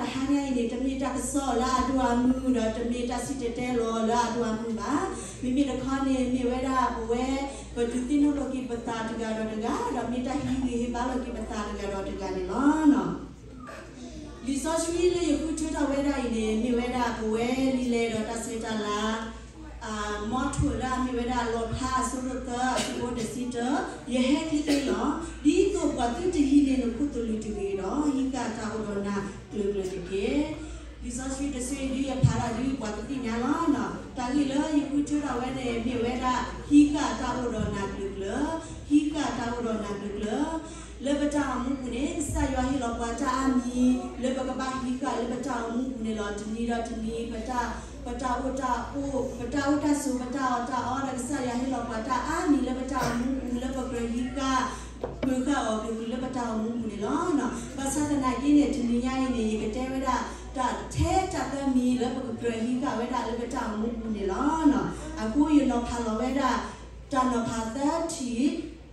တဟါညါအံၤန့ၣ် တမ့ၢ်တၢ်ကစီၣ်လၢအဒိၣ်အမုၢ် ဒီးတမ့ၢ်တၢ်စံၣ်တဲၤတဲလီၤလၢအဒိၣ်အမုၢ်ဘၣ်. မ့မ့ၢ်တခီန့ၣ် မ့ၢ်ဝဲဒၣ်ပဝဲ ပဒုးသ့ၣ်နီၣ်ထီၣ်က့ၤပသးတဂၤဒီးတဂၤ ဒီးမ့ၢ်တၢ်ဟ့ၣ်ဂံၢ်ဟ့ၣ်ဘါလီၤက့ၤပသးတဂၤဒီးတဂၤန့ၣ်လီၤ. လံာ်စီဆှံလၢယဃုထၢထီၣ်ဝဲဒၣ်အံၤန့ၣ် မ့ၢ်ဝဲဒၣ်ပဝဲလံာ်လဲၢ်ဒီးတၢ်ဆဲးတၢ်လၤ မီထိၣ်လၢအမ့ၢ်ဝဲဒၣ်လီၣ်ဖျါအဆၢဒိၣ်သၢ အဆၢဖိတဆံတၢ, ယဟဲချ့ချ့လီၤ. ဒ်သိးပှၤသုတဟံးန့ၢ်နခိၣ်သလုးတဂ့ၤဒီး ဟံးဃာ်တၢ်အိၣ်ဒီးနၤကျၢၤကျၢၤတက့ၢ်. လံာ်စီဆှံတဆၢအံၤဒုးယဖးဒၣ်ဒုးပှၤကသ့ၣ်ညါလီၤ. တၢ်ဂ့ၢ်လၢယဃုထၢထီၣ်ဝဲန့ၣ် မ့ၢ်ဝဲဒၣ် ဟံးဃာ်တၢ်အိၣ်ဒီးနၤကျၢၤကျၢၤ, ဟံးဃာ်တၢ်အိၣ်ဒီးနၤကျၢၤကျၢၤ လၢပတၢ်အိၣ်မူပူၤန့ၣ် ကစၢ်ယွၤဟ့ၣ်လီၤပှၤတၢ်အါမံၤ လၢပကဘၣ်ဟံးဃာ်လၢပတၢ်အိၣ်မူပူၤန့ၣ်လီၤ. တနံၤဒီးတနံၤ ပတၢ် ပတၢ်အိၣ်တၢ်အိၣ် ပတၢ်အိၣ်တၢ်ဆိး ပတၢ်အီၣ်တၢ်အီဒီး ကစၢ်ယွၤဟ့ၣ်လီၤပှၤတၢ်အါမံၤလၢပတၢ်အိၣ်မူပူၤ လၢပကြၢးဟံးဃာ် ပၢၤဃာ်အီၤကျၢၤကျၢၤလၢပတၢ်အိၣ်မူပူၤန့ၣ်လီၤ. ဘၣ်ဆၣ်သနာ်က့န့ၣ် တနံၤညါအံၤန့ၣ် ယကတဲဝဲဒၣ် တၢ်ထဲတၢ်သၢမံၤလၢပကကြၢးဟံးဃာ်ဝဲဒၣ်လၢပတၢ်အိၣ်မူပူၤန့ၣ်လီၤ. အဃိယနီၤဖးလီၤဝဲဒၣ် တၢ်နီၤဖးသၢထံၣ်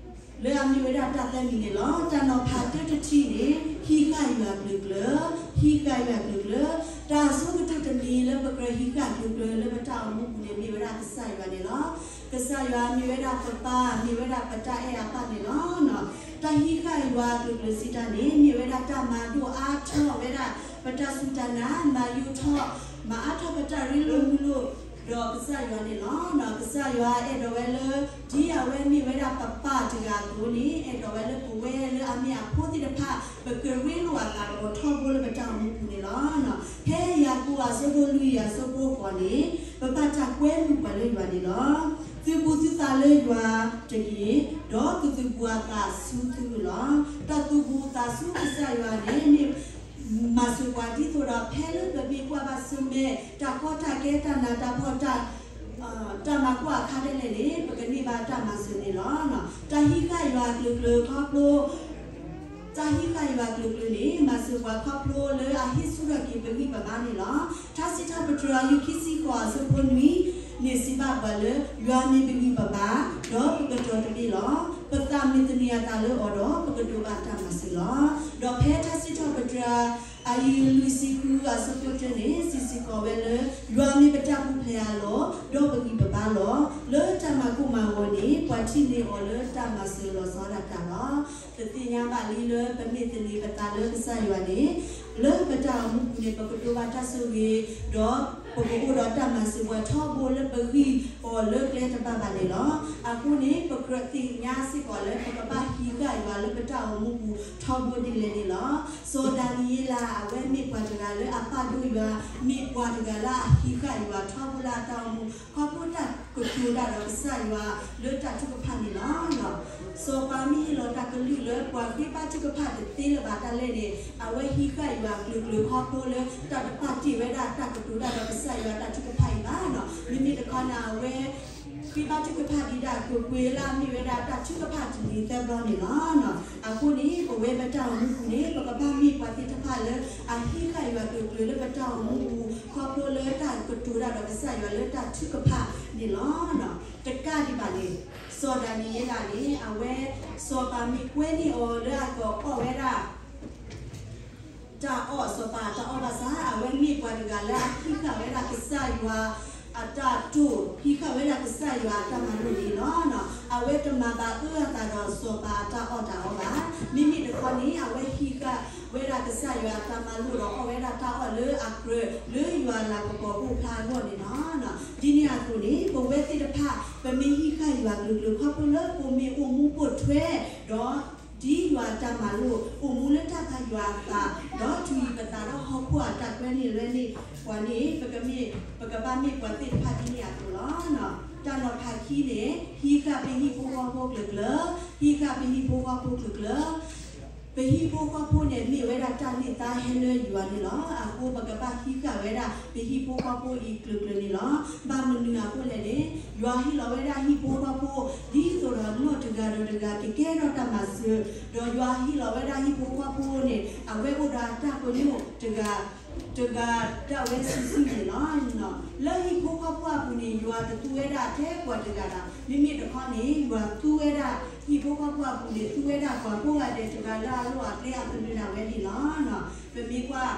လၢအမ့ၢ်ဝဲဒၣ်တၢ်သၢမံၤန့ၣ်လီၤ. တၢ်နီၤဖးတၢတထံၣ်န့ၣ် ဟံးဃာ်ယွၤကျၢၤကျၢၤ, ဟံးဃာ်ယွၤကျၢၤကျၢၤ. တၢ်အဆိကတၢၢ်တမံၤလၢပကြၢးဟံးဃာ်ကျၢၤကျၢၤလၢပတၢ်အိၣ်မူပူၤန့ၣ် မ့ၢ်ဝဲဒၣ်ကစၢ်ယွၤန့ၣ်လီၤ. ကစၢ်ယွၤမ့ၢ်ဝဲဒၣ်ပပၢ် မ့ၢ်ဝဲဒၣ်ပတၢ်အဲၣ်အပၢ်န့ၣ်လီၤ. တၢ်ဟံးဃာ်ယွၤကျၢၤကျၢၤစံးတၢ်န့ၣ် မ့ၢ်ဝဲဒၣ်တၢ်မၤဒိၣ်အါထီၣ်ဝဲဒၣ် ပတၢ်စူၢ်တၢ်နာ် မၤယိာ်ထီၣ် မၤအါထီၣ်ပတၢ်ရ့လိာ်မုာ်လိာ် ဒီးကစၢ်ယွၤန့ၣ်လီၤ. ကစၢ်ယွၤအဲၣ်ဒိးဝဲလၢ ဒ်အဝဲမ့ၢ်ဝဲဒၣ်ပပၢ်တဂၤအသိးန့ၣ် အဲၣ်ဒိးဝဲလၢပဝဲလၢအမ့ၢ်အဖိသ့ၣ်တဖၣ် ပကရ့လိာ်အသးဒီးထီဘိလၢပတၢ်အိၣ်မူပူၤန့ၣ်လီၤ. ဖဲယၤကိာ်အဆၢဒိၣ်လွံၢ်အဆၢဖိဃိးန့ၣ် ပဘၣ်တၢ်ကွဲမုာ်ပှၤလၢယွၤန့ၣ်လီၤ. သုးဘူးသုသးလၢယွၤတက့ၢ်, ဒီးကသုးဘူးအသးဆူသုလီၤ. တၢ်သူၣ်ဘူးသးဆူကစၢ်ယွၤန့ၣ် မၤစၢၤပှၤဒ်သိးဒီး ဖဲလၢပမ့ၢ်ကွၢ်ဘၣ်ဆၢၣ်မဲာ် တၢ်ကီတၢ်ခဲ တၢ်နးတၢ်ဖှီၣ် တၢ် တၢ်မၤကွၢ်အခါဒဲးလဲၣ်န့ၣ် ပကန့ၢ်ဘၣ်တၢ်မၤစၢၤန့ၣ်လီၤ. တၢ်ဟံးဃာ်ယွၤကျၢၤကျၢၤခီဖျိ တၢ်ဟံးဃာ်ယွၤကျၢၤကျၢၤန့ၣ် မၤစၢၤပှၤခီဖျိလၢအဟ့ၣ်ဆူၣ်ထီၣ်က့ၤပဂံၢ်ပဘါန့ၣ်လီၤ. ထါစံးထီၣ်ပတြၢၤ အယုၢ်ခံဆံဃိး အဆၢဖိနွံန့ၣ် စံးဘၣ်ပှၤလၢ ယွၤမ့ၢ်ပဂံၢ်ပဘါ ဒီးပကတီၤတဘ့ၣ်လီၤ. ပသးမ့ၢ်သန့ၤအသးလၢအီၤဒီး ပကဒိးဘၣ်တၢ်မၤစၢၤလီၤ. ဒီးဖဲထါစံးထီၣ်ပတြၢၤ အယုၢ်လွံၢ်ဆံဃု အဆၢဖိတၢန့ၣ် စံးစ့ၢ်ကီးဝဲလၢ ယွၤမ့ၢ်ပတၢ်ပူၤဖျဲးအလီၢ် ဒီးပဂံၢ်ပဘါလီၤ. လၢတၢ်မၤကိၢ်မၤဂီၤန့ၣ် ပှၤထံၣ်န့ၢ်အီၤလၢတၢ်မၤစၢၤလီၤဆီဒၣ်တၢ်လီၤ. ပသ့ၣ်ညါဘၣ်လံလၢပမ့ၢ်သန့ၤပသးလၢကစၢ်ယွၤန့ၣ် လၢပတၢ်အိၣ်မူပူၤန့ၣ် ပကဒိးဘၣ်တၢ်ဆိၣ်ဂ့ၤ ဒီးပကအိၣ်ဒီးတၢ်မၤစၢၤပှၤထီဘိလၢပဂံၢ်အီၤလၢကျဲတဘၣ်ဘၣ်န့ၣ်လီၤ. အဃိန့ၣ် ပကြၢးသ့ၣ်ညါစ့ၢ်ကီးလၢ ပကဘၣ်ဟံးဃာ်ယွၤလၢပတၢ်အိၣ်မူပူၤထီဘိဒ်လဲၣ်န့ၣ်လီၤ. စီၤဒၤနံးယ့လး အဝဲမ့ၢ်ပှၤတဂၤလၢအပာ်ဒိၣ်ယွၤ, မ့ၢ်ပှၤတဂၤလၢအဟံးဃာ်ယွၤထီဘိလၢအတၢ်အိၣ်မူ ခီဖျိတၢ်ကတိၤတၢ်ဒီးကစၢ်ယွၤလၢတၢ်ထုကဖၣ်န့ၣ်လီၤ. စီၤပၤမ့ၢ်ဟ့ၣ်လီၤတၢ်ကလုၢ်လၢပှၤဃ့ဘါထုကဖၣ်တသ့လၢၤဘၣ်ဒ်လဲၣ်န့ၣ် အဝဲဟံးဃာ်ယွၤကျၢၤကျၢၤခီဖျိလၢတၢ်တပာ်တ့ၢ်ဝဲဒၣ်တၢ်ကတိၤတၢ်ဒီးကစၢ်ယွၤတၢ်ထုကဖၣ်အံၤဘၣ်. မ့မ့ၢ်တခီန့ၣ် အဝဲ ဃ့ဘါထုကဖၣ်ဒံးဒၣ်ကွ့ၢ်ကွ့ၢ်လၢအမ့ၢ်ဝဲဒၣ်တၢ်ထုကဖၣ်တနံၤသၢဘျီန့ၣ်လီၤ. အဃိန့ၣ် ပဝဲပတၢ်အိၣ်မူပူၤန့ၣ် ပကဘၣ်မ့ၢ်ပှၤသ့ၣ်တဖၣ်လၢအဟံးဃာ်ယွၤကျၢၤကျၢၤလၢပတၢ်အိၣ်မူပူၤ ခီဖျိလၢတၢ်ကတိၤတၢ်ဒီးကစၢ်ယွၤလၢတၢ်ထုကဖၣ်န့ၣ်လီၤ. တကးဒံးဘၣ်န့ၣ် စီၤဒၤနံးယ့လးန့ၣ် အဝဲ စီၤပၤမ့ၢ်ကွဲန့ၢ်အီၤလၢအကအီၣ်ဝဲဒၣ် တၢ်အီၣ် စီၤပၤအတၢ်အီၣ်ဘၣ်ဆၣ် အဝဲမ့ၢ်ပှၤတဂၤလၢအဟံးဃာ်ဝဲဒၣ်ကစၢ်ယွၤအတၢ်တိာ်, ဟံးဃာ်ဝဲဒၣ်ကစၢ်ယွၤအတၢ်မၤလိာ်န့ၣ်လီၤ. အဝဲတမၤဘၣ်အၢအသးဒီးစီၤပၤအတၢ်အီၣ်တၢ်အီဘၣ်. မ့မ့ၢ်တခီန့ၣ် အဝဲဟံးဃာ်ဝဲဒၣ်ကစၢ်ယွၤအတၢ်မၤလိာ်ဒီးအီၣ်ဝဲဒၣ်တၢ်အီၣ်လၢအကြၢးလၢယွၤလၤကပီၤအိၣ်ဖျါအဂီၢ်န့ၣ်လီၤ. ဒ်န့ၣ်အသိးန့ၣ် ပဝဲသ့ၣ်တဖၣ် ပမ့ၢ်ဟံးဃာ်ယွၤကျၢၤကျၢၤခီဖျိလၢပမ့ၢ်အိၣ်မူပိာ်ထွဲ ဒီး ဒ်ယွၤအတၢ်မၤလိာ် အိၣ်မူလၢတၢ်ဖးယွၤအသး ဒီးထုးယံၤပသးဒီးဟီၣ်ခိၣ်အတၢ်ကွဲန့ၢ်လွဲန့ၢ်ပှၤန့ၣ် ပကမ့ၢ် ပကဘၣ်မ့ၢ်ပှၤသ့ၣ်တဖၣ်ဒ်န့ၣ်အသိးလီၤ. တၢ်နီၤဖးခံန့ၣ် ဟံးဃာ်ပဟံၣ်ဖိဃီဖိကျၢၤကျၢၤ, ဟံးဃာ်ပဟံၣ်ဖိဃီဖိကျၢၤကျၢၤ ပဟံၣ်ဖိဃီဖိန့ၣ် မ့ၢ်ဝဲဒၣ်တၢ်န့ၢ်သါဟဲလၢယွၤန့ၣ်လီၤ. အဃိပကဘၣ်ဟံးဃာ်ဝဲဒၣ် ပဟံၣ်ဖိဃီဖိအံၤကျၢၤကျၢၤန့ၣ်လီၤ. ဘၣ်မနုၤအဃိလဲၣ်န့ၣ် ယွၤဟ့ၣ်လီၤဝဲဒၣ်ဟံၣ်ဖိဃီဖိ ဒ်သိးဒီးနီၢ်တဂၤဒီးတဂၤ ကကဲထီၣ်တၢ်မၤစၢၤ, ဒီးယွၤဟ့ၣ်လီၤဝဲဒၣ်ဟံၣ်ဖိဃီဖိန့ၣ် အဝဲအိၣ်ဒီးအတၢ်ပညိၣ်တဂၤ တဂၤဒၣ်ဝဲစုာ်စုာ်န့ၣ်လီၤ. လၢဟံၣ်ဖိဃီဖိအပူၤန့ၣ် ယွၤတသူဝဲဒၣ်ထဲပှၤတဂၤဘၣ်. မ့မ့ၢ်တခီန့ၣ် ယွၤသူဝဲဒၣ် ဟံၣ်ဖိဃီဖိအပူၤန့ၣ် သူဝဲဒၣ်ပှၤကိးဂၤဒဲးတဂၤလၢအလီၢ်အကျဲအသနၢၤဒၣ်ဝဲန့ၣ်လီၤ. ပမ့ၢ်ကွၢ်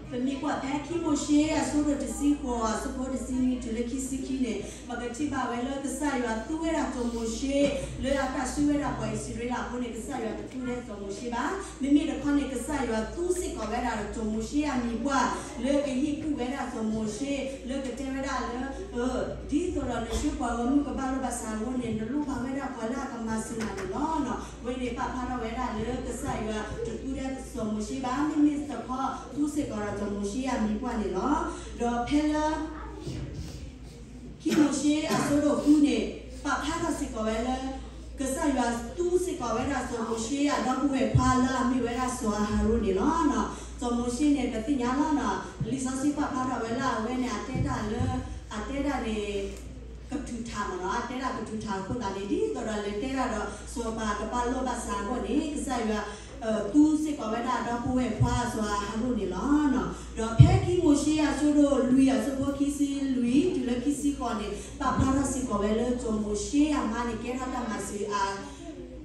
ပမ့ၢ်ကွၢ်ဖဲခံမိၤၡ့အဆၢဒိၣ်တဆံဃိး အဆၢဖိတဆံနွံတုၤလၢခံဆံခံန့ၣ် ပကထံၣ်ဘၣ်ဝဲလၢကစၢ်ယွၤသူဝဲဒၣ်စီၤမိၤၡ့ လၢအတၢ်ဆှၢဝဲဒၣ်ပှၤအံၣ်စရ့လးအဃိန့ၣ် ကစၢ်ယွၤတသူဝဲစီၤမိၤၡ့ဘၣ်. မ့မ့ၢ်တခီန့ၣ် ကစၢ်ယွၤသူစ့ၢ်ကီးဝဲဒၣ်စီၤမိၤၡ့အမံၤပှၢ် လၢကဟ့ၣ်ကူၣ်ဝဲဒၣ်စီၤမိၤၡ့ လၢကတဲဝဲဒၣ်လၢ ဒ်သိးဒီးနဆှၢပှၤဂီၢ်မုၢ်ကဘၣ်လိာ်ဘၣ်စးအဂီၢ်န့ၣ် နလိၣ်ဘၣ်ဝဲဒၣ်ပှၤလၢအကမၤစၢၤနၤန့ၣ်လီၤ. အဝဲန့ၣ်ပာ်ဖျါထီၣ်ဝဲဒၣ်လၢကစၢ်ယွၤတသူဝဲဒၣ်စီၤမိၤၡ့ဘၣ်, မ့မ့ၢ်တခီ သူစ့ၢ်ကီးဒီးစီၤမိၤၡ့အမံၤပှၢ်န့ၣ်လီၤ. ဒီးဖဲလၢ ခံမိၤၡ့အဆၢဒိၣ်ဃုန့ၣ် ပာ်ဖျါထီၣ်စ့ၢ်ကီးဝဲလၢ ကစၢ်ယွၤသူစ့ၢ်ကီးဝဲဒၣ်စီၤမိၤၡ့အဒီပုၢ်ဝဲၢ်ခွါလၢအမ့ၢ်ဝဲဒၣ်စီၤအၤဟရိၣ်န့ၣ်လီၤ. စီၤမိၤၡ့န့ၣ် ပသ့ၣ်ညါလီၤနီၤ, လံာ်စီဆှံပာ်ဖျါထီၣ်ဝဲလၢအဝဲန့ၣ် အတဲတၢ်လၢ အတဲဒၣ်န့ၣ် ကထူၣ်ထးမ့ၢ်နီၤ, အတဲဒၣ်ကထူၣ်ထးအဃိသတးန့ၣ် ဒ်သိးဒီးလဲၤတဲဒၣ်ဒီးစီၤပၤကဘၣ်လိာ်ဘၣ်စးအဂီၢ်န့ၣ် ကစၢ်ယွၤ သူစ့ၢ်ကီးဝဲဒၣ်အဒီပုၢ်ဝဲၢ်ခွါစီၤအၤဟရိၣ်န့ၣ်လီၤ. ဒီးဖဲခံမိၤၡ့အဆၢဒိၣ်လွံၢ်အဆၢဖိခံဆံလွံၢ်တုၤလၢခံဆံဃိးန့ၣ် ပာ်ဖျါထီၣ်စ့ၢ်ကီးဝဲလၢစီၤမိၤၡ့အမါန့ၣ် ကဲထီၣ်တၢ်မၤစၢၤအ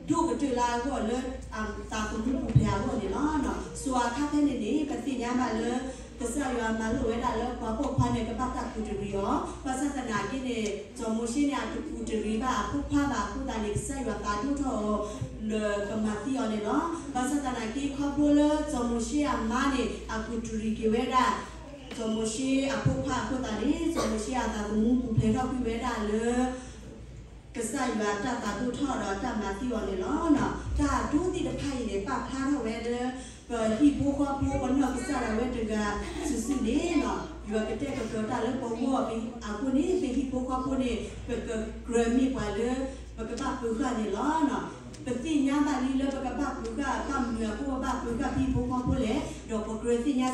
ဒိၣ်ကတၢၢ်လၢအဂီၢ်လၢ အသးသမူပူၤဖျဲးအဂီၢ်န့ၣ်လီၤ. စိၤအခါဖဲန့ၣ်န့ၣ် ပသ့ၣ်ညါဘၣ်လၢ ကစၢ်ယွၤမၤလိာ်ဝဲဒၣ်လၢပှၤပိာ်ခွါန့ၣ် ကဘၣ်တၢ်ကူးတရံးအီၤ, ဘၣ်ဆၣ်သနာ်က့န့ၣ် စီၤမိၤၡ့န့ၣ် အတကူးတရံးဘၣ်အဖိခွါဘၣ်အဃိသတးန့ၣ် ကစၢ်ယွၤသးဒိၣ်ထီၣ်အီၤ လၢကမၤသံအီၤန့ၣ်လီၤ. ဘၣ်ဆၣ်သနာ်က့ ခီဖျိလၢစီၤမိၤၡ့အမါန့ၣ် အကူးတရံးက့ၤဝဲဒၣ် စီၤမိၤၡ့အဖိခွါအဃိသတးန့ၣ် စီၤမိၤၡ့အသးသမူပူၤဖျဲးထီၣ်ကွံာ်ဝဲဒၣ်လၢ ကစၢ်ယွၤတၢ်သးဒိၣ်ထီၣ်ဒီးတၢ်မၤသံအီၤန့ၣ်လီၤ. တၢ်ဒိသ့ၣ်တဖၣ်အံၤန့ၣ် ပာ်ဖျါထီၣ်ဝဲလၢ ပဟံၣ်ဖိဃီဖိပနီၢ်ကစၢ်ဒၣ်ဝဲတဂၤစုာ်စုာ်န့ၣ် ယွၤကတဲာ်ကတီၤတၢ်လၢပဂီၢ်အဃိန့ၣ် ပဟံၣ်ဖိဃီဖိန့ၣ် ပကကြၢးမ့ၢ်ပှၤလၢ ပကဘၣ်ပၢၤဃာ်န့ၣ်လီၤ. ပသ့ၣ်ညါဘၣ်လံလၢပကဘၣ်ပၢၤဃာ် ဘၣ်မနုၤအဃိပဘၣ်ပၢၤဃာ်ပဟံၣ်ဖိဃီဖိလဲၣ်, ဒီးပကြၢးသ့ၣ်ညါစ့ၢ်ကီးလၢ ပကြၢးပၢၤ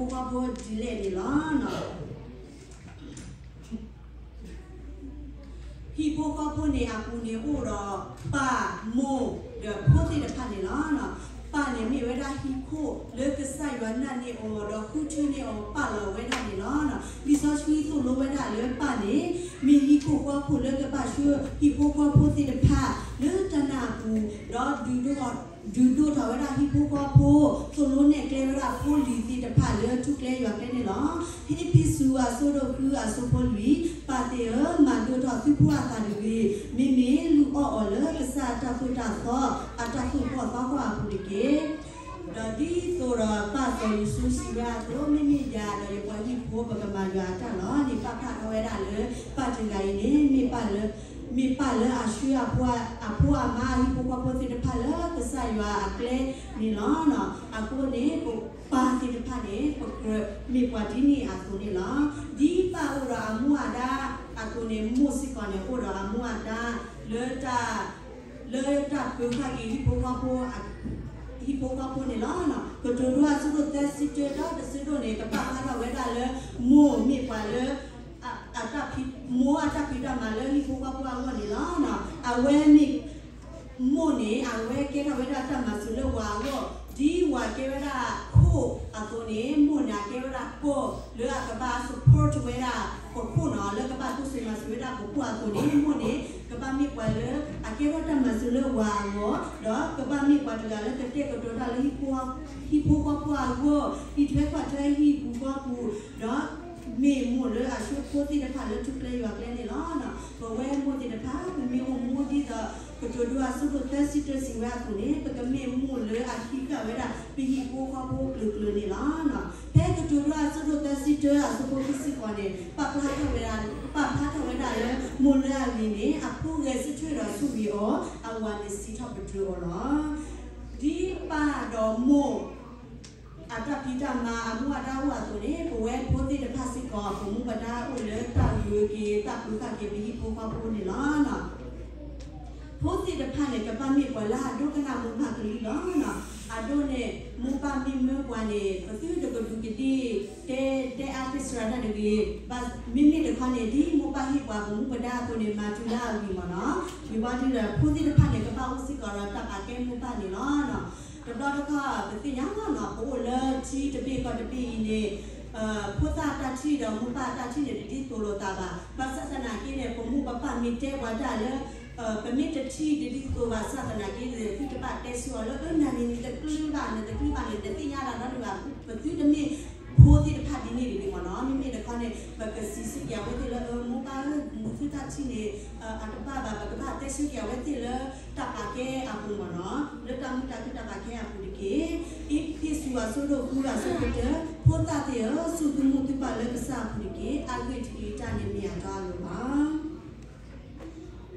ဃာ်ပဟံၣ်ဖိဃီဖိဒ်လဲၣ်န့ၣ်လီၤ. ဟံၣ်ဖိဃီဖိန့ၣ်အပူၤန့ၣ်အိၣ်ဒီး ပၢ်, မိၢ်, ဒီးဖိသ့ၣ်တဖၣ်န့ၣ်လီၤ. ပၢ်န့ၣ်မ့ၢ်ဝဲဒၣ်ဟံၣ်ခိၣ်လၢကစၢ်ယွၤနာ်န့ၢ်အီၤ ဒီးဃုထၢန့ၢ်အီၤပာ်လီၤဝဲဒၣ်န့ၣ်လီၤ. လံာ်စီဆှံသိၣ်လိဝဲဒၣ်လၢပၢ်န့ၣ် မ့ၢ်ဟံၣ်ခိၣ်ဃီခိၣ်လၢကဘၣ်ဆှၢဟံၣ်ဖိဃီဖိသ့ၣ်တဖၣ်လၢတၢ်နာ်အပူၤ, ဒီး ဒုးဒိၣ်ထီၣ်ဝဲဒၣ်ဟံၣ်ဖိဃီဖိ, သိၣ်လိနဲၣ်ကျဲဝဲဒၣ်ဖိလံၤသ့ၣ်တဖၣ်လၢထူၣ်ကျဲယွၤကျဲန့ၣ်လီၤ. အ့းဖ့းစူးအဆၢဒိၣ်ဃုအဆၢဖိလွံၢ်, ပၢ်သ့ၣ်ဧၢ, မၤဒၢထီၣ်သုဖိအသးတဂ့ၤ, မ့မ့ၢ်လုၢ်အီၣ်အီၤလၢကစၢ်အတၢ်သိၣ်တၢ်သီ အတၢ်သိၣ်ဃီၣ်သီဃီၣ်အပူၤတက့ၢ်. ဒီးဒ်သိးဒီးပၢ်စီၤယိၤၡူစံးဝဲအသိး, မ့မ့ၢ်ယၤဒီးယပှၤဟံၣ်ဖိပကမၤယွၤအတၢ်လီၤန့ၣ် ပာ်ဖျါထီၣ်ဝဲဒၣ်လၢ ပၢ်တဂၤအံၤန့ၣ် မ့ၢ်ပၢ်လၢ မ့ၢ်ပၢ်လၢအဆှၢအဖိအမါ ဟံၣ်ဖိဃီဖိသ့ၣ်တဖၣ်လၢကစၢ်ယွၤအကျဲန့ၣ်လီၤ. အဃိန့ၣ် ပပၢ်သ့ၣ်တဖၣ်န့ၣ် ပကြၢးမ့ၢ်ပှၤဒ်န့ၣ်အသိးန့ၣ်လီၤ. ဒ်ပၢ်အိၣ်ဒီးအမူအဒါအသိးန့ၣ် မိၢ်စ့ၢ်ကီးန့ၣ် အိၣ်ဒီးအမူအဒါလၢတၢ် လၢတၢ်ပၢၤဃာ်က့ၤဟံၣ်ဖိဃီဖိ ဟံၣ်ဖိဃီဖိန့ၣ်လီၤ. ကတိၤဒိအဆၢဒိၣ်သၢဆံတၢ ဒီးတဆၢဒိၣ်န့ၣ် ကပာ်ဖျါထီၣ်ဝဲဒၣ်လၢ မိၢ်မ့ၢ်ပှၤလၢ အတၢ်ဖံး မိၢ်အတၢ်ဖံးတၢ်မၤလၢဟံၣ်ဖိဃီဖိအဂီၢ်န့ၣ်လီၤ. အဝဲမ့ၢ် မိၢ်န့ၣ် အဝဲကဲထီၣ်ဝဲဒၣ်တၢ်မၤစၢၤလၢဝၤအဂီၢ်, ဒ်ဝၤကဲဝဲဒၣ်ခိၣ်အသိးန့ၣ် မိၢ်န့ၣ် အကဲဝဲဒၣ်ကီၢ်လၢအကဘၣ် support ဝဲဒၣ်ပခိၣ်နီၤ, လၢကဘၣ်တိစၢၤမၤစၢၤဝဲဒၣ်ပခိၣ်အသိးန့ၣ် မိၢ်န့ၣ် ကဘၣ်မ့ၢ်ပှၤလၢ အကဲထီၣ်တၢ်မၤစၢၤလၢဝၤအဂီၢ်, ဒီးကဘၣ်မ့ၢ်ပှၤတဂၤလၢကတဲာ်ကတီၤတၢ်လၢ ဟံၣ်ဖိဃီဖိအဂီၢ်, ဟံၣ်ထွဲကွၢ်ထွဲဟံၣ်ပူၤဃီပူၤ, ဒီးမ့ၢ်မိၢ်လၢအဆှၢဖိသ့ၣ်တဖၣ်လၢထူၣ်ကျဲယွၤကျဲန့ၣ်လီၤ. ပဝဲမိၢ်သ့ၣ်တဖၣ် ပမ့ၢ်အိၣ်မူဒ်သိး ကတိၤဒိအဆၢဒိၣ်သၢဆံတၢစံးဝဲအသိးန့ၣ် ပကမ့ၢ်မိၢ်လၢအဟံးဃာ်ဝဲဒၣ် ပဟံၣ်ဖိဃီဖိကျၢၤကျၢၤန့ၣ်လီၤ. ဖဲကတိၤဒိအဆၢဒိၣ်သၢဆံတၢအဆၢဖိခံဆံဃိးန့ၣ် ပာ်ဖျါထီၣ်ဝဲဒၣ် ပာ်ဖျါထီၣ်ဝဲဒၣ်လၢ မိၢ်လၢအဂ့ၤန့ၣ် အဖိဂဲၤဆၢထၢၣ်ဒီးဆိၣ်ဂ့ၤအီၤ, အဝၤန့ၣ်စံးထီၣ်ပတြၢၤအီၤလီၤ. ဒ်ပၢ်ဒီးမိၢ် အတၢ်ဖံးတၢ်မၤအမူအဒါအိၣ်အသိးန့ၣ် ပဝဲဖိသ့ၣ်တဖၣ်စ့ၢ်ကီး ပမူပဒါအိၣ်လၢတၢ်ဂုာ်က့ၤ တၢ်ပၢၤဃာ်က့ၤ ပဟံၣ်ဖိဃီဖိန့ၣ်လီၤ. ဖိသ့ၣ်တဖၣ်န့ၣ် ကဘၣ်မ့ၢ်ပှၤလၢအဒိကနၣ်မိၢ်ပၢ်ကလုၢ်လီၤ. အဒိန့ၣ် မိၢ်ပၢ်မ့ၢ်မၢပှၤန့ၣ် ပသုတကဒူးကဒ့ၣ် တဲ တဲအါတဲစှၤတၢ်တဂ့ၤ. မ့မ့ၢ်တခီန့ၣ် ဒ်မိၢ်ပၢ်ဟ့ၣ်ပှၤပမူပဒါအသိးန့ၣ် မၤတုၤလၢအဂ့ၤမ့ၢ်နီၤ. ဝံၤဘီဒ်ဒီး ဖိသ့ၣ်တဖၣ်န့ၣ် ကဘၣ်အိၣ်စ့ၢ်ကီးဒီးတၢ်ပာ်ကဲမိၢ်ပၢ်န့ၣ်လီၤ. တဘျီတခီၣ် ပသ့ၣ်ညါလီၤနီၤ ပအိၣ်လၢထံတဘ့ၣ်ကီၢ်တဘ့ၣ်အံၤန့ၣ် ဖိသၣ်တၢ်ထံၣ်ဒီးမိၢ်ပၢ်တၢ်ထံၣ်န့ၣ် တဒ်သိးလိာ်သးဘၣ်. ဘၣ်ဆၣ်သနာ်က့န့ၣ် ပမိၢ်ပပၢ်မ့ၢ်တဲပှၤတၢ်လၢ ပမ့ၢ်တထံၣ်တဒ်သိးဘၣ်ဆၣ်သနာ်က့န့ၣ် သုတဘၣ်တဲဆၢအီၤလၢ အၢ နၤန့ၣ် နတကျၢၤဘၣ် နတကျၢၤဘၣ်န့ၣ် နသ့ၣ်ညါလီၤနီတဂၤ ပသုတမ့ၢ်ဖိသ့ၣ်တဖၣ်ဒ်န့ၣ်တဂ့ၤမ့ၢ်နီၤ. မ့မ့ၢ်တခီန့ၣ် ပကစံးဆၢက့ၤအဝဲသ့ၣ်လၢ အၢ မိၢ်ပၢ်ဧၢ မူၤသုတၢ်ထံၣ်န့ၣ် အတဘၣ်ဘၣ် ပကဘၣ်တဲဆၢက့ၤအဝဲသ့ၣ်လၢတၢ်ပာ်ကဲအပူၤမ့ၢ်နီၤ, လၢတၢ်မုာ်တၢ်ခုၣ်တၢ်ပာ်ကဲအပူၤတက့ၢ်. အ့းဖ့းစူးအဆၢဒိၣ်ဃုအဆၢဖိတၢ, ဖိသၣ်သ့ၣ်ဧၢ, စူၢ်သုမူးသုပၢ်လၢကစၢ်အပူၤတက့ၢ်. အဂ့ၢ်ဒ်အံၤ, တၢ်န့ၣ်မ့ၢ်အတီအလိၤဘၣ်.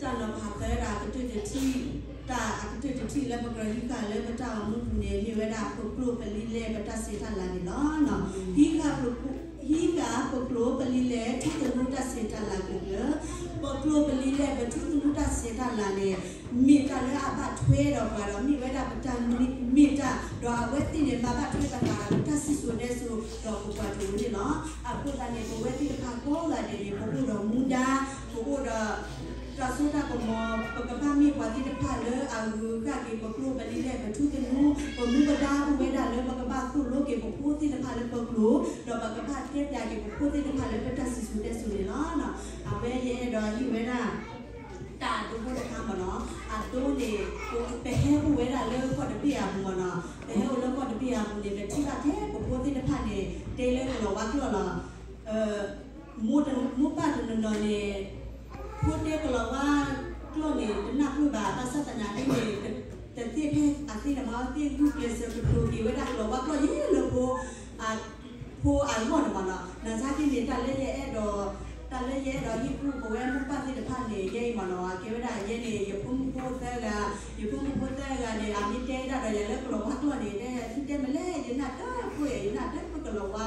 တၢ်နီၤဖးသၢဒၣ်အကတၢၢ်တထံၣ်, တၢ်အကတၢၢ်တထံၣ်လၢပကြၢးဟံးဃာ်လၢပတၢ်အိၣ်မူပူၤန့ၣ် မ့ၢ်ဝဲဒၣ်ပကျိာ်ပလံၤလဲၢ်ပတၢ်ဆဲးတၢ်လၤန့ၣ်လီၤ. ဟံးဃာ်ပ ဟံးဃာ်ပကျိာ်ပလံၤလဲၢ် ထူသနူတၢ်ဆဲးတၢ်လၤကျၢၤကျၢၤ, ပကျိာ်ပလံၤလဲၢ်ပထူသနူတၢ်ဆဲးတၢ်လၤန့ၣ် မ့ၢ်တၢ်လၢအဘၣ်ထွဲဒီးပှၤဒီး မ့ၢ်ဝဲဒၣ်ပတၢ်မ့ၢ်တၢ်, ဒီးအဝဲသ့ၣ်န့ၣ် မၤဘၣ်ထွဲတၢ်ဃာ်ဒီးပတၢ်စံၣ်စိၤဒဲစိၤဒီးပပှၤတဂၤန့ၣ်လီၤ. အဃိသတးန့ၣ် ပဝဲသ့ၣ်တဖၣ်ကိးဂၤဒဲးန့ၣ် ပအိၣ်ဒီးမူဒါ, ပအိၣ်ဒီး တၢ်စိတၢ်ကမီၤ, ပကဘၣ်မ့ၢ်ပှၤသ့ၣ်တဖၣ်လၢအဂုၤအဂၤက့ၤပကျိာ်ပလံၤလဲၢ်ပထူသနူ, ပမူပဒါအိၣ်ဝဲဒၣ်လၢပကဘၣ်သိၣ်လိက့ၤပဖိသ့ၣ်တဖၣ်လၢပကျိာ်, ဒီးပကဘၣ်တဲပၠးက့ၤပဖိသ့ၣ်တဖၣ်လၢပတၢ်စံၣ်စိၤတဲစိၤန့ၣ်လီၤ. အဝဲယအဲၣ်ဒိးဟ့ၣ်ဝဲဒၣ် တၢ်ဒိဖိတခါမ့ၢ်နီၤ, အဒိန့ၣ် ပဟဲအိၣ်ဝဲဒၣ်လၢကီၢ်တဘ့ၣ်အပူၤမ့ၢ်နီၤ, ပဟဲအိၣ်လၢကီၢ်တဘ့ၣ်အပူၤန့ၣ် ပထံၣ်ဘၣ်ထဲပဖိသ့ၣ်တဖၣ်န့ၣ် တဲလၢကလီၤဝါကျိာ်လီၤ. မိၢ်တ မိၢ်ပၢ်တနီၤနီၤန့ၣ် ဖိတဲကလီၤဝါကျိာ်န့ၣ် တနၢ်ပၢၢ်ဘၣ်, ဘၣ်ဆၣ်သနာ်က့န့ၣ် တသ့ဖဲအသ့န့ၣ်မ့ၢ် သ့ၣ်ဂုာ်ကျဲးစၢးကတိၤက့ၤဝဲဒၣ်ကလီၤဝါကျိာ်ယဲလၢဖိ ဖိအဂီၢ်န့ၣ်မ့ၢ်နီၤ, နဆါက့န့ၣ် တၢ်လၢယအဲၣ်ဒိး, တၢ်လၢယအဲၣ်ဒိးဟ့ၣ်ကူၣ်ပဝဲမိၢ်ပၢ်သ့ၣ်တဖၣ်န့ၣ် ယဲအံၤမ့ၢ်နီၤ, အကဲဝဲဒၣ်ယဲန့ၣ် ယဖိမုၣ်ဖိသၢဂၤ, ယဖိမုၣ်ဖိသၢဂၤန့ၣ် အမ့ၢ်တဲဒၣ်ဒီးယၤလၢကလီၤဝါကျိာ်န့ၣ် တဲသုတဲမ့ၢ်လဲၣ် ယနၢ်တပၢၢ်, ယနၢ်တပၢၢ်ကလီၤဝါ,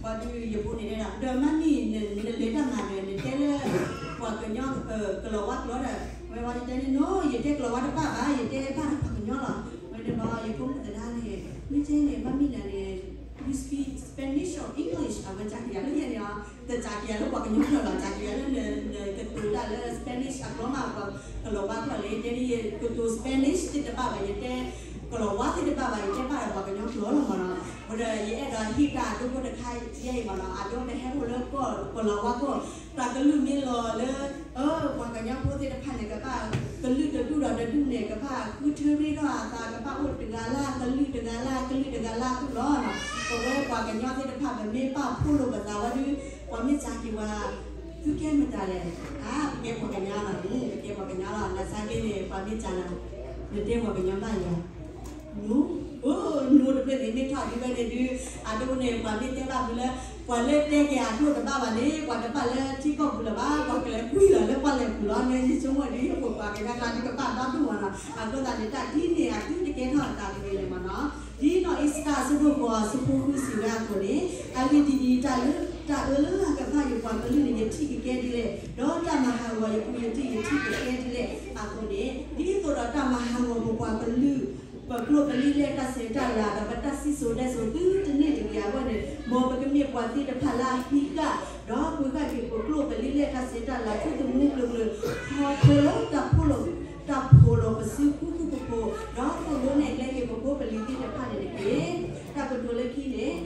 ဘၣ်ဒီးယဖိန့ၣ်တဲဒၣ် ဒီးမ့မ့ၢ် နလဲၤတၢ်မၤဒီး နတဲလၢ ပှၤကညီ ကလီၤဝါကျိာ်ဒီး ဝဲဝဲယတဲန့ၣ်နီၤ ယတဲကလီၤဝါတဘၣ်ဘၣ်, ယတဲဘၣ်ဒီးပှၤကညီလီၤ. ဝဲန့ၣ်ဘၣ် ယဖိမုၣ်သဒါန့ၣ် မ့ၢ်ကဲန့ၣ် မ့မ့ၢ်နၤန့ၣ် you speak Spanish or English အဝဲစၢ်ကယၤလၢယဲန့ၣ်အီၤ, တစၢ်ကယၤလၢပှၤကညီကျိာ်လီၤ, စၢ်ကယၤလၢနကတိၤတၢ်လၢ Spanish အကျိာ်မး ပှၤကလီၤဝါကျိာ်လၢယတဲန့ၣ် ယကတိၤ Spanish သ့ၣ်တဘၣ်ဘၣ်, ယတဲကလီၤဝါသ့ၣ်တဘၣ်ဘၣ်, ယတဲဘၣ်ဒီးပှၤကညီကျိာ်လီၤမ့ၢ်နီၤ. ဝဲဒီးယအဲၣ်ဒိးဟ့ၣ်တၢ်အဒိဖိတခါယဲအံၤမ့ၢ်နီၤ, အဒိပဟဲအိၣ်လၢကီၢ်ကလီၤဝါကျိာ်, တၢ်ကလုၢ်မ့ၢ်လီၤလၢ အၢ ပှၤကညီဖိသ့ၣ်တဖၣ်န့ၣ် ကဘၣ်ကလုၢ်တဒူၣ်ဒီးတဒူၣ်န့ၣ် ကဘၣ်ဃုထၢရ့ထီၣ်အသး, ကဘၣ်အိၣ်တဂၤလၢကလုၢ်တဂၤလၢကလုၢ်တဂၤလၢအဃိလီၤ. ပဝဲပှၤကညီသ့ၣ်တဖၣ် ပမ့ၢ်ဘၣ်ဖှိၣ်လိာ်ပသးဝဲဒီး ပှၤမ့ၢ်စၢ်က့ၤဝဲ သုကဲမတၤလဲၣ်, အါ ပကဲပှၤကညီလီၤ, ပကဲပှၤကညီလီၤ, နစၢ်က့န့ၣ် ပှၤမ့ၢ်စၢ်နၤ, နတဲပှၤကညီဘၣ်ယၤ နူ, နူတဖျၢၣ်န့ၣ် မ့ၢ်ထီၣ်ဒ်ဝဲန့ၣ်ဒုး, အဒိန့ၣ် ပှၤမ့ၢ်တဲဘၣ်ဖုလၢ ပှၤလၢတဲက့ၤအဒိၣ်တဘၣ်ဘၣ်န့ၣ် ပှၤတဘၣ်လၢထံကီၢ်ပူၤလၢၤဘၣ်, ပှၤကလဲၤကွံာ်လီၤလၢပှၢ်လဲၢ်ပူၤလီၤ. ယဆိကမိၣ်ဒ်ယဖိပှၤကညီကျါဒုးကဘၣ်ဒီဒူၣ်မ့ၢ်နီၤ, အဃိသတးန့ၣ် တၢ်ဒ်န့ၣ်အသုတကဲထီၣ်အသးတဂ့ၤန့ၣ်မ့ၢ်နီၤ. ဒ်နီၢ်အ့စတၢ်အဆၢဒိၣ်ဃိးအဆၢဖိဃုစံးဝဲအသိးန့ၣ်, အဂ့ၢ်ဒ်အံၤ, တၢ်လၢ တၢ်အၢလၢအကဘၣ်ယပှၤကလုာ်န့ၣ် ယထံၣ်ကကဲဒ်လဲၣ်, ဒီးတၢ်မၤဟးဂီၤယပူၤယတံၢ် ယထံၣ်ကကဲဒ်လဲၣ်အသိးန့ၣ်, ဒ်သိးဒီးတၢ်မၤဟးဂီၤပပှၤကလုာ် ပကျိာ်ပလံာ်လဲၢ်တၢ်ဆဲးတၢ်လၤ ဒီးပတၢ်စံၣ်စိၤတဲစိၤသုတန့ၢ်တဂ့ၤအဂီၢ်န့ၣ်, မ်ပကမ့ၢ်ပှၤသ့ၣ်တဖၣ်လၢအဟံးဃာ် ဒီးပှ့ၤဃာ်က့ၤပကျိာ်ပလံာ်လဲၢ်တၢ်ဆဲးတၢ်လၤ ထူသနူကျၢၤကျၢၤ ခီဖျိလၢတၢ်ဖှိၣ်လိာ်, တၢ်ဖှိၣ်လိာ်ပစုဖှူဖှူပဖိး, ဒီးသိၣ်လိနဲၣ်ကျဲက့ၤပဖိပလံၤသ့ၣ်တဖၣ်န့ၣ်တက့ၢ်. တၢ်ကတိၤလၢခံန့ၣ်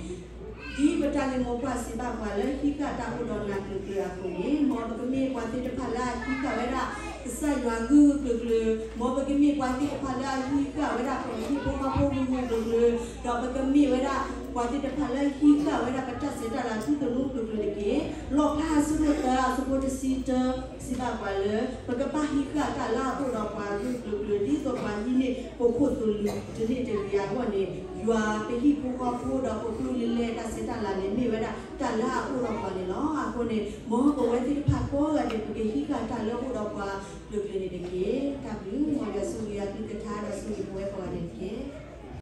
ဒ်ပတၢ်ဂ့ၢ်မိၢ်ပှၢ်စံးဘၣ်ပှၤလၢဟံးဃာ်တၢ်အိၣ်ဒီးနၤကျၢၤကျၢၤအသိးန့ၣ်, မ်ပကမ့ၢ်ပှၤသ့ၣ်တဖၣ်လၢအဟံးဃာ်ဝဲဒၣ် ကစၢ်ယွၤဂ့ၢ်ဂုာ်ကျၢၤကျၢၤ, မ်ပကမ့ၢ်ပှၤသ့ၣ်တဖၣ်လၢအဟံးဃာ်ဝဲဒၣ်ပှၤဟံၣ်ဖိဃီဖိဂ့ၢ်ဂုာ်ကျၢၤကျၢၤ, ဒီးပကမ့ၢ်ဝဲဒၣ်ပှၤသ့ၣ်တဖၣ်လၢဟံးဃာ်ဝဲဒၣ်ပတၢ်ဆဲးတၢ်လၤထူသနူကျၢၤကျၢၤတက့ၢ်. လီၣ်ဖျါအဆၢဒိၣ်သၢအဆၢဖိတဆံတၢ စံးဘၣ်ပှၤလၢ ပကဘၣ်ဟံးဃာ်တၢ်လၢအအိၣ်ဒီးပှၤဂ့ၢ်ဂုာ်ကျၢၤကျၢၤ ဒ်သိးပှၤဟံးန့ၢ်ပခိၣ်သလုးတန့ၢ်တဂ့ၤအဂီၢ်န့ၣ်, ယွၤပဟံၣ်ဖိဃီဖိဒီးပကျိာ်လံာ်လဲၢ်တၢ်ဆဲးတၢ်လၤန့ၣ် မ့ၢ်ဝဲဒၣ်တၢ်လၢအအိၣ်ဒီးပှၤန့ၣ်လီၤ. အဃိန့ၣ် မ်ပဝဲသ့ၣ်တဖၣ်ကိးဂၤဒဲး ပကဟံးဃာ်တၢ်လၢအအိၣ်ဒီးပှၤကျၢၤကျၢၤန့ၣ်တက့ၢ်.